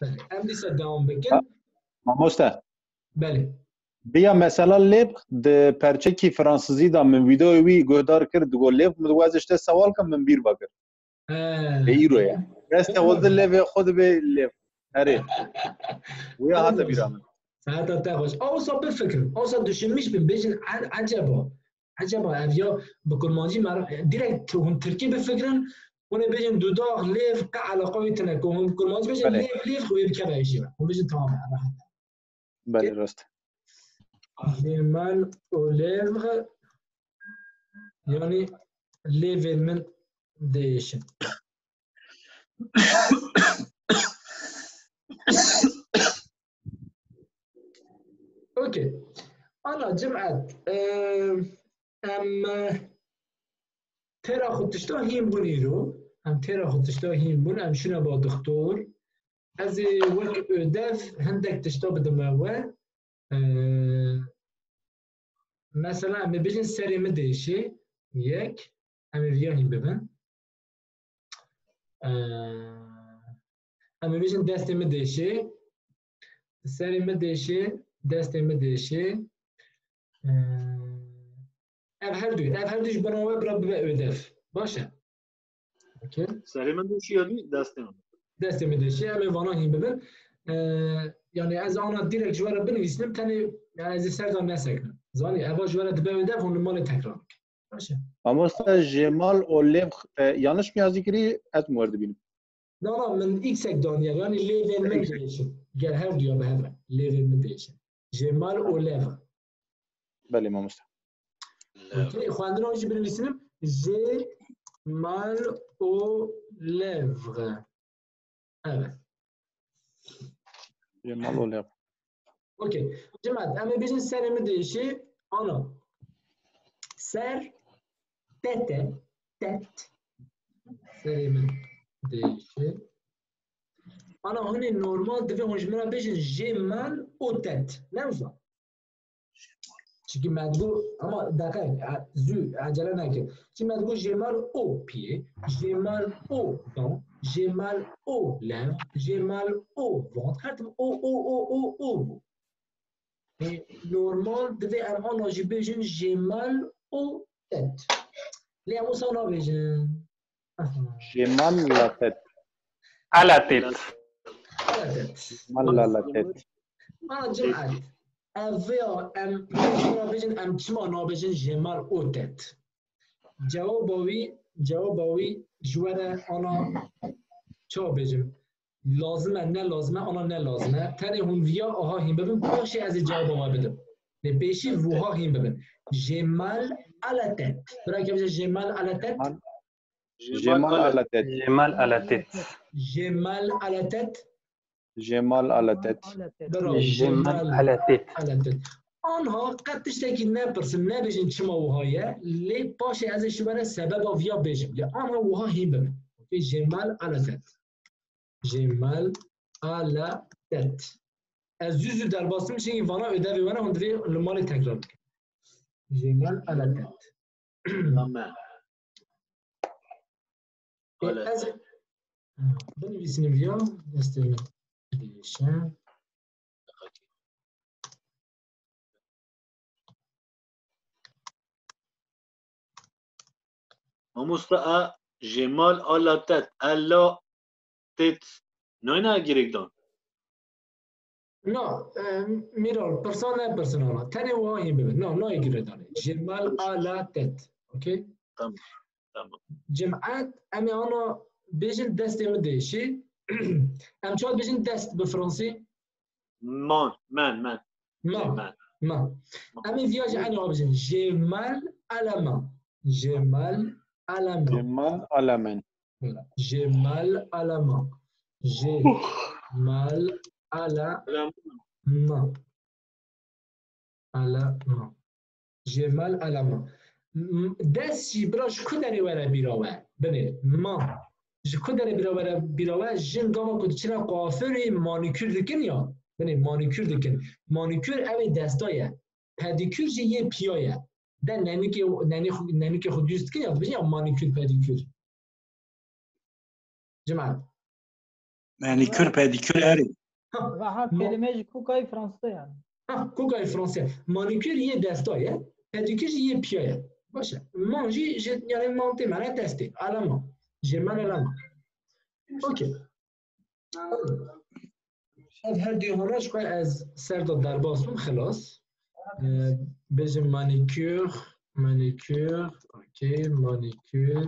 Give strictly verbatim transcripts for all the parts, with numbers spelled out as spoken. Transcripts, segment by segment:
Belê. Em dîsa dewam bikin. Mamoste. Belê. Biya mesela lêv di perçekî fransizî de min vîdeoyê wî guhdar kir, digo lêv, min digo ez ji te sewal kim, min bîr vekir. He. Ê îro ye. Destê xwe di lêvê xwe dibe lêv. Erê. Wê hate bîra min. Saeta te xweş. Awsa bifikirin. Awsa düşünmüş bin. Bêjin e-, eceba. Eceba ev ya bi kurmancî mer-, direkt hûn tirkî bifikirin. Hûn ê bêjin dudax, lêv, qe eleqa wî tine. Ku hûn bi kurmancî bêjin Belê. Lêv, lêv, wê bikeve êşî. Hûn bêjin tamam e, rehet. Belê, rast. J'ai mal aux lèvres, yani lêvên min diêşin. Okey. Ana cimet, e, em, e, têra xwe tişta hîn bûn îro. Em têra xwe tişta hîn bûn. Em şûne ba doktor. Ez ê wek ödev hindek tişta bidime we. Ee, mesela em ê bijin serê min diêşê, yek, em ê viya hîn bibin. Ee, em ê bijin destê min diêşê, serê min diêşê, destê min diêşê. Ee, ev her du, ev her du ji bona we bira bibe ödev. Baş e. Okey. Serê min diêşî ya dî destê min. Destê min diêşî, em ê vana hîn bibin. Ee, yani ez ana direkt ji we re binivîsînim, tenê yani ez ê ser de nesekinim. Zanî, eva ji we re dibe ödev, hûn li malê tekrar bikin. Baş e. Mamoste, j'ai mal aux lèvres, e, yanlış mı yazı kiri? Ez mi werdibînim? Na, na, min îksek daniye, yani lêvên min diêşin. Gel her duya bi hev re. Lêvên min diêşin. J'ai mal aux lèvres. Belê mamoste. Okey, xwendina jî binivîsînim. J'ai mal aux lèvres. Evet. J'ai mal aux lèvres. Okey. Cimet, em ê bêjin serê min diêşê. Ana. Ser, tête, tête. Serê min diêşê. Ana, hûn ê normal divê hûn ji min re bêjin j'ai mal aux têtes. Ne wisa? Çikî me digot, ama deqe, e, zû, ecele neke. Çi me digot, j'ai mal aux pieds, j'ai mal aux dents, j'ai mal aux lèvres, j'ai mal au ventre. Her tim o, o, o, o, o bû. E, normal divê em ana jî bêjin, j'ai mal aux têtes. Lê em wisa nabêjin. J'ai mal la tête. À la tête. À la tête. Mal la la tête. Ana cimet. Ev ya em şuna bêjin, em çima nabêjin j'ai mal aux têtes. Cewaba wî, cewaba wî ji we re ana çawa bêjim. Lazim e, ne lazim e, ana ne lazim e. Tenê hûn viya aha hîn bibin, paşê ez ê cewaba we bidim. Lê pêşî wiha hîn bibin. J'ai mal à la tête. Bira ke bêje j'ai mal à la tête. J'ai mal à la tête. J'ai mal à la tête. J'ai mal à la tête. J'ai mal à la tête. Bravo. J'ai mal à la tête. À la tête. Anha qet tiştekî nepirsin, nebêjin çima wiha ye, lê paşê ez ê ji we re sebeba viya bêjim. Lê anha wiha hîn bibin. Okey, j'ai mal à la tête. J'ai mal à la tête. Ez zû zû derbas dikim, çimkî vana ödevê we ne, hûn divê li malê tekrar bikin. J'ai mal à la tête. Tamam. E, ez binivîsînim viya, destê min diêşe. Mamoste, a j'ai mal à la tête. À la tête. Nayna girêkdan. Na, e, Miral, pirsa ne pirsin ana. Tenê wiha hîn bibin. Na, nayê girêdanê. J'ai mal à la tête. Okey? Tamam. Tamam. Cimet, em ê ana bêjin destê min diêşî. Em çawa bêjin dest bi fransî? Man, man, man. Ma. Man. Ma. Em ê viya jî enê wa bêjin. J'ai mal à la main. J'ai mal à la J'ai main. mal à la main. Voilà. J'ai mal à la main. J'ai mal à la main. À la main. J'ai mal à la main. M- Dest jî bira ji ku derê were bîra we? Binê. Ma. Ji ku derê bîra were bîra we? Jin gava ku diçine kuafirî manikür dikin ya. Binê manikür dikin. Manikür ew ê desta ye. Pedikür jî yê piya ye. De nenîkê, nenî xu-, nenîkê xwe dûst dikin ya, dibêjin ya manikür, pedikür. Cimat. Manikür, pedikür, erê. Ve ha kelime jî kûkayî Fransızda yani. Ha, kûkayî Fransızda. Manikür yê desta ye, pedikür jî yê piya ye. Baş e. Man jî ji, yani man tê mane destê. Alema. Jê mane lema. Okey. Ev her duy hona ji xwe ez ser de derbas bûm, xilas. Ee, bêjim manikür, manikür, okey, manikür.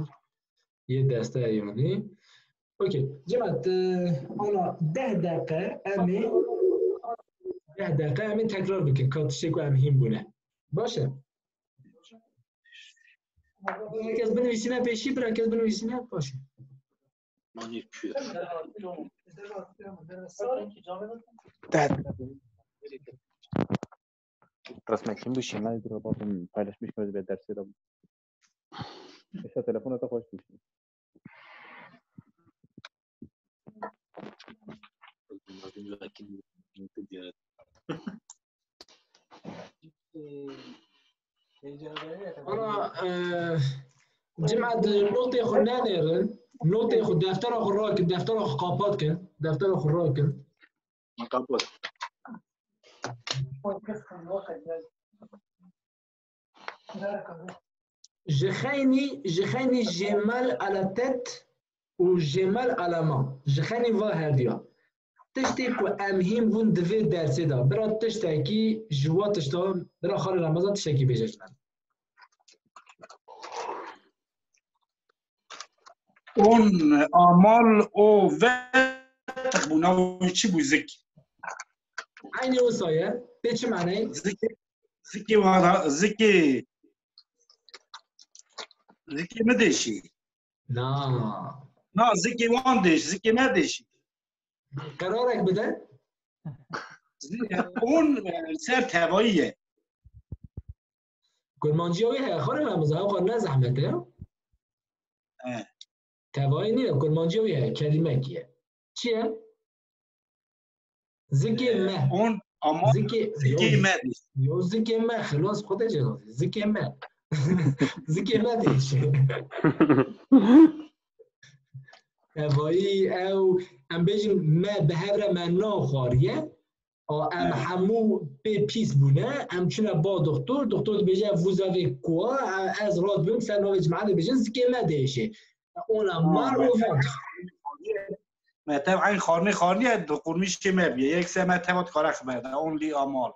Yê deste yanî. Okey, Cemat, e, ana deh deqe em ê, deh deqe em ê tekrar bikin, ka tiştê ku em hîn bûne. Baş e? Bira kes binivîsîne pêşî, bira kes binivîsîne, baş e. Manikür. Resmek şimdi bu şeyler bir bakın paylaşmış mı bir dersi de. Mesela telefona da hoş düşün. Ana, e, Cemat, notê xwe nenêrin. Notê xwe, deftera xwe rakin, deftera xwe qapat kin. Deftera xwe rakin. Kapat. Ji xeynî, ji xeynî jêmal ala tet û jêmal ala ma. Ji xeynî va herdiya. Tiştê ku em hîn bûn di vê dersê de. Bira tiştekî ji wa tişta, bira Xalê Remezan tiştekî bêje ji me. On amal o ve bûna çi bû zik. Eynî wisa ye. Pê çi maneyê? Zikê, zikê wana, zikê, zikê mi deşî. Na. Na, zikê wan deş, zikê me deşî. Qerarek bide. Zik-, on, e, ser tevayî ye. Kurmanciya wê heye, xanê me, miza, ew ne zehmet e. He. Tevayî niye, kurmanciya wê heye, kelimek ye. Çi ye? Zikê me. On ama Zikê, zikê yo, me. Yo zikê me, xilas xwe de cevaz. Zikê me. Zikê me dêşe. Tevayî ew, em bêjin me bi hev re me naxwariye. A, em hemû pê pîs bûne, em çûne ba doktor, doktor dibêje, vous avez quoi? Ez rast bim, ser navê cimane dibêjin, zikê me dêşe. On a mal au ventre. Me tev eyn xarnê xarniye, di qurmîşê me biye. Yek se me teva dikare xiberde, on lî amal.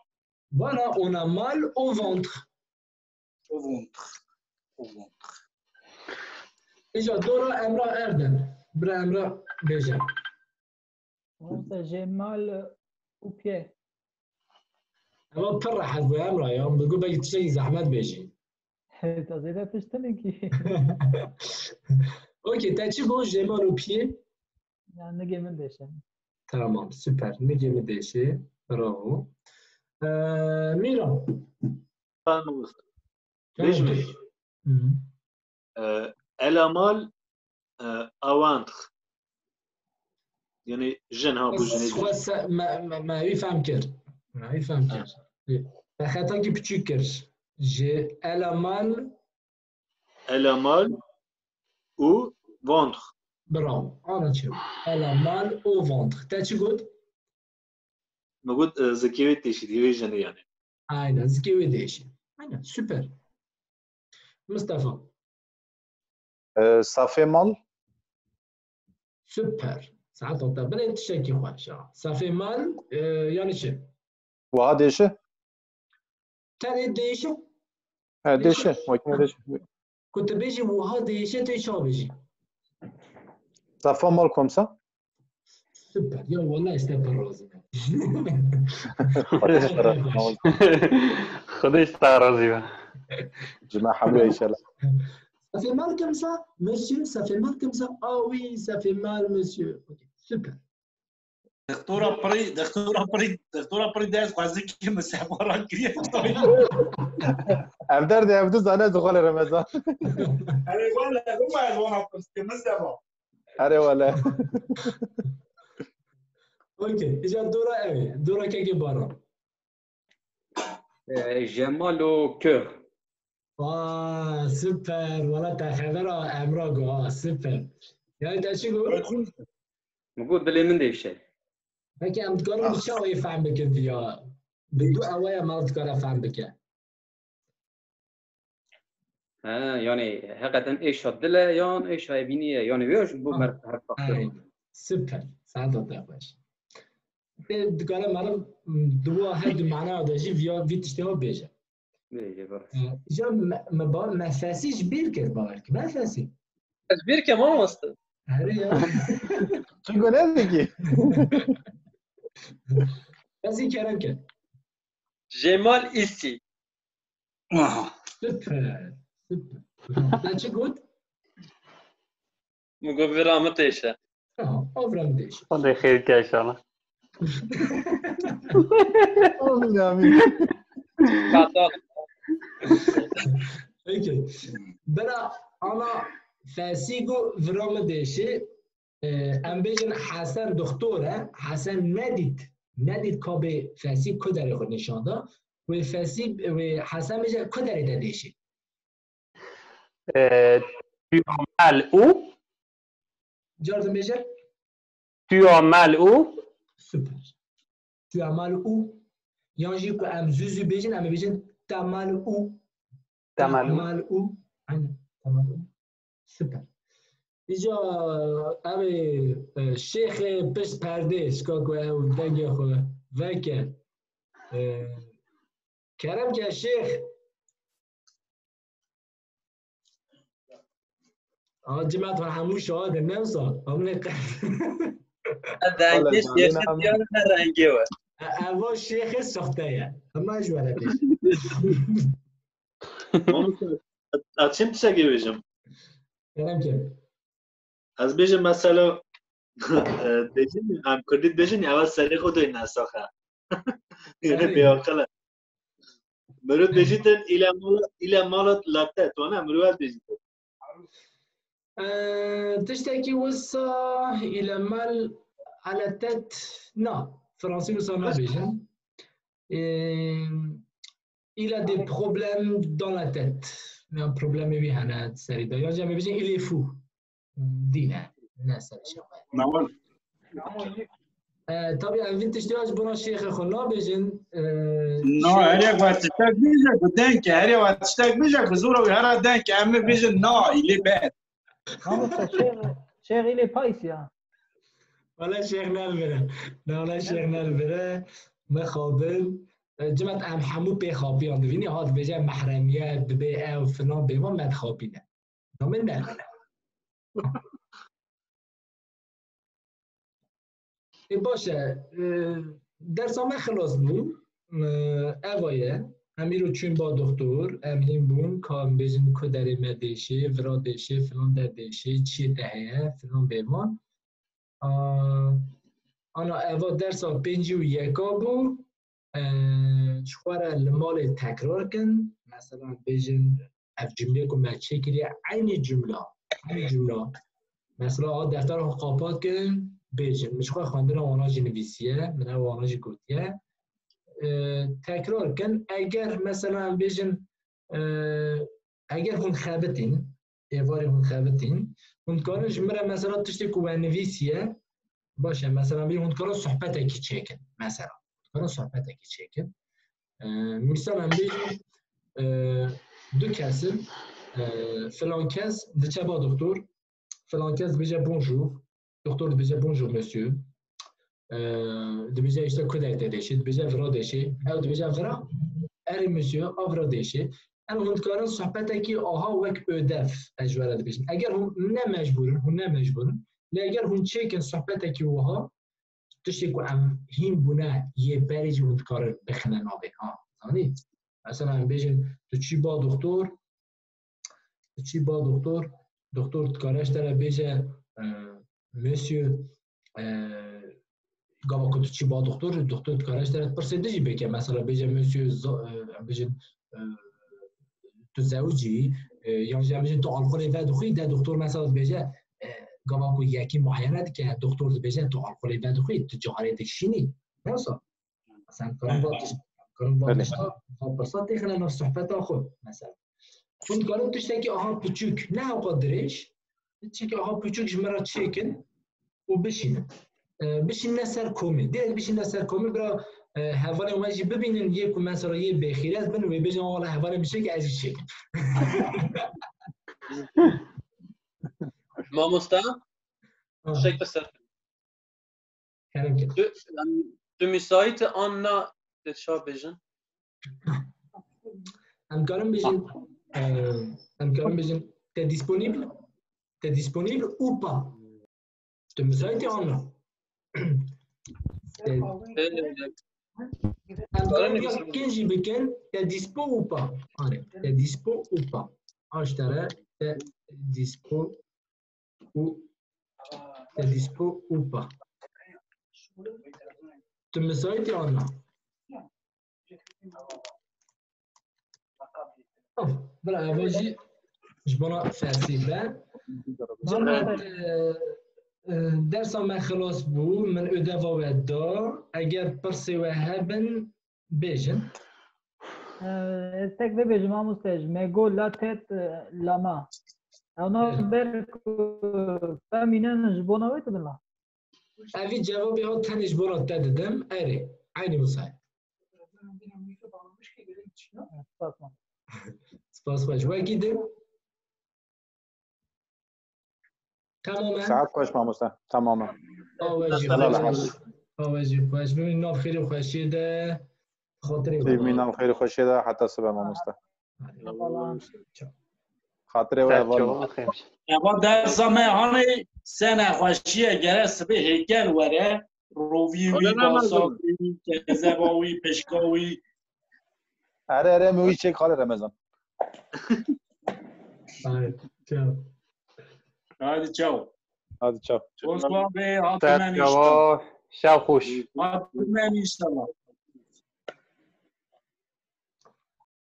Voilà, on a mal au ventre. Au ventre. Au ventre. Îca dora Emrah Erdem. Bira Emrah bêje. Wisa jê mal û piyê. Eva pir rehet bû Emrah ya. Min got belkî tiştekî zehmet bêjî. Ta zêde tişt tune kî. Okey, te çi got jê mal û piyê? Ya nigê min dêşe. Tamam, süper. Nigê min dêşe. Bravo. Ee, Mîran. Tamam. Bêjim. Hı. E, ela mal, e, au ventre. Yani jin ha, bu jinê. Xwe se-, me, me, me wî fehm kir. Me wî fehm kir. Me xetakî piçûk kir. Ji ela mal. Ela mal û ventre. Bravo. Ana çi? Ela mal au ventre. Te çi got? Me got, e, zikê wê têşî, wê jinê yani. Aynen. Zikê wê dêşe. Aynen. Süper. Mustafa. E, safê mal. Süper. Saeta te binê tiştekî xweş e. Safê mal, e, yani çi? Wiha dêşe. Tenê dêşe. He, dêşe. Makine dêşe. Ku tu bêjî wiha dêşe, tu ça bêjî? Safa mal komsa. Süper. Ya wala işte pir razî me. Xwedê ji te razî be. Xwedê ji te razî be. Ji me hemû inşallah. Ça fait mal comme ça, monsieur, ça fait mal comme ça. Ah oui, ça fait mal, monsieur. Ok, super. Doktora pirî, doktora pirî, doktora pirî dest xwezikî min sefara kiriye. Ev derdê ev du zane dixwale Remezan. Erê wele, bima ez wana pirs kim, min seba. Erê wele. Ok, îca dora ev e. Dora kekê Baran. E, Jemal û Kö. Aa, süper. Wala te xebera Emra got. Aa, süper. Yani te çi got? Min got dilê min dêşe. Peki em dikarin bi çi awayî fehm bikin viya? Bi du awaya me dikare fehm bike. He, yani heqeten êşa dil e yan êşa evînî ye? Yani wê ji bo mer her faktor. Super. Saeta te xweş. Tê dikare meriv duwa her du manaya de jî viya vî tiştê xwe bêje. Bêje, baş. Îca me, me ba, me fesî ji bîr kir, bawer kir. Me fesî. Ez bîr ke mamoste. Herê ya. Çi gune dikî? Fesî kerem ke. Jemal Îsî. Aha. Super. Super. Te çi got? Min got vira min têşe. Aha, o vira min têşe. Xwedê xêr ke inşallah. Amin, amin. Xata. Peki. Bira ana fesî got vira min dêşe. Ee, em bêjin Hesen doktor e. Hesen nedît. Nedît kabê fesî ku derê xwe nîşan da. Wê fesî, wê Hesen bêje ku derê de dêşe. Ee, tu as mal où? Car din bêje. Tu as mal où? Super. Tu as mal où? Yan jî ku em zû zû bêjin, em ê bêjin t'as mal où? T'as mal où? Mal où? Aynen. T'as mal où? Super. Îca ev ê, e, şêxê pişt perdê, şika ku ew dengê xwe veke. E, kerem ke şêx. Aa, cimat van hemû şahid in, ne wisa? Hemû ne qe- Dengê şêxê diyar ne rengê we. E, ev o şêxê soxte ye. Hema ji were bêjim. Mamoste, ez çim tiştekê bêjim. Kerem ke. Ez bêjim mesela, e, dibêjin, em kurdî dibêjin, ew serê xwe doyne saxe. Yine Tabii. Bêaqil e. Mirov dibêjîtin, ile mala, ile mala late, tu ne, mirov ez dibêjîtin. Ee, tiştekî wisa ile mal ala tête, na, fransî wisa nabêjin. Ee, il a des problèmes dans la tête. Yan problemê wî hene serî de. Yan jî em ê bêjin il est fou. Dîne. Ne ser şewe. Mewal. Ee, tabii em vî tiştê ji bona şêxê xwe nabêjin. Ee, No, şêx- herê xwe tiştek bêje ku denk e, herê xwe tiştek bêje ku zora wî hera denk e, em ê bêjin na, il est bête. Mamoste, şêx, şêx il est pas ici, ha. Wala şêx nelbire. Na, wala şêx nelbire. Me xabin. E, cimet em hemû pê xapiyan dibînî. Ha dibêje mehremiye, dibê ew filan bêvan me dixapîne. Na min nelbire. E, baş e. E, dersa me xilas bû. E, eva ye. Em îro çûn ba doktor. Em hîn bûn. Ka em bêjin ku derê me dêşê, vira dêşê, filan der dêşê, çiyê te heye, filan bêvan. A, ana eva dersa pêncî û yeka bû. E, ji xwe re li malê tekrar kin. Mesela bêjin ev cumleyê ku me çêkiriye eynî cumla. Eynî cumla. Mesela a deftera xwe qapat kin, bêjin. Min ji xwe xwendina wana jî nivîsiye, min ew wana jî gotiye. E, tekrar kin. Eger mesela em bêjin, e, eger hûn xebitîn, êvarê hûn xebitîn, hûn dikarin ji min re mesela tiştê ku we nivîsiye, baş e, mesela bî hûn dikarin sohbetekî çêkin, mesela. Hûn dikarin sohbetekî çêkin. Ee, misal em bêjin, e, du kes in, e, filan kes diçe ba doktor, filan kes dibêje bonjour, doktor dibêje bonjour monsieur. Ee, dibêje işte ku derê te dêşê, dibêje vira dêşê, ew dibêje vira, erê monsieur, a vira dêşê. Em hûn dikarin sohbetekî aha wek ödev ez ji we re dibêjim. Eger hûn ne mecbûr in, hûn ne mecbûr in, lê eger hûn çêkin sohbetekî wiha, tiştê ku em hîn bûne yê berê jî hûn dikarin bixine navê. Ha, zanî? Mesela em bêjin, tu çî ba doktor, tu çî ba doktor, doktor dikare ji te re bêje, e, monsieur, e, gava ku tu çî ba doktor, doktor dikare ji te re pirsê din jî bike. Mesela bêje, monsieur, zo-, e, em bêjin, e, tu zewicî, e, yan jî em bêjin tu alkolê vedixwî, de doktor mesela dibêje, e, gava ku yekî muayene dike, doktor dibêje tu alkolê vedixwî, tu ciharê dikişînî. Ne wisa? Sen karin va tişt-, karin va Belê. Tişta, va pirsa têxine nav sohbeta xwe, mesela. Hûn dikarin tiştekî aha piçûk, ne hewqa dirêj, tiştekî aha piçûk ji min re çêkin û bişînin. e, bişîne ser komê. Direkt bişîne ser komê, bira, e, hevalên we jî bibînin, yê ku mesela yê bêxîret bin, wê bêjin, "Wala hevalên min çêke, ez jî çêkim." Mamosta, Ha, şek ser. kerem ki. Tu, yani, tu müsait an na, te ça bêjin? Em karin bêjin, e, em karin bêjin, "T'es disponible? T'es disponible ou pas?" Tu müsait an na? Te- Ee, Em karin vêya kirin jî bikin, "T'es dispo ou pas?" Anê, "T'es dispo ou pas?" Aştere, "T'es dispo ou, t'es dispo ou pas?" Tu müsait an na? Of, bira, eva jî ji bona fersî be. Cemaat, e, e, dersa me xilas bû, min ödeva we da. Eger pirsê we hebin, bêjin. Ee, ez tek bibêjim, mamoste, ji me got la tête, e, la main. Ew na Evet. ber ku femînin ji bona wê dibin la. Evî cevabê hat tenê ji bona te didim. Erê. Eynî wisa ye. Spas, mam. Spas xweş. Wekî din. Tamam e. Saet xweş mamoste. Tamam e. Awe jî Helal xweş. olsun. Awe jî xweş. Bimînin nav xêr û xweşiyê de. Xatirê we. Bimînin nav xêr û xweşiyê de, heta sibe mamoste. Xatirê we heval. Eva dersa me hanê se nexweşiye gere sibê hêkel were. Roviyê wî, basa wî, kezeba wî, pişka wî. Erê, erê, min wî çêk xalê Remezan. Hayır. Çaw. Hadi çaw. Hadi çaw. Bonsoir be, Ser hatmen inşallah. çava, şev xweş. Hatmen inşallah.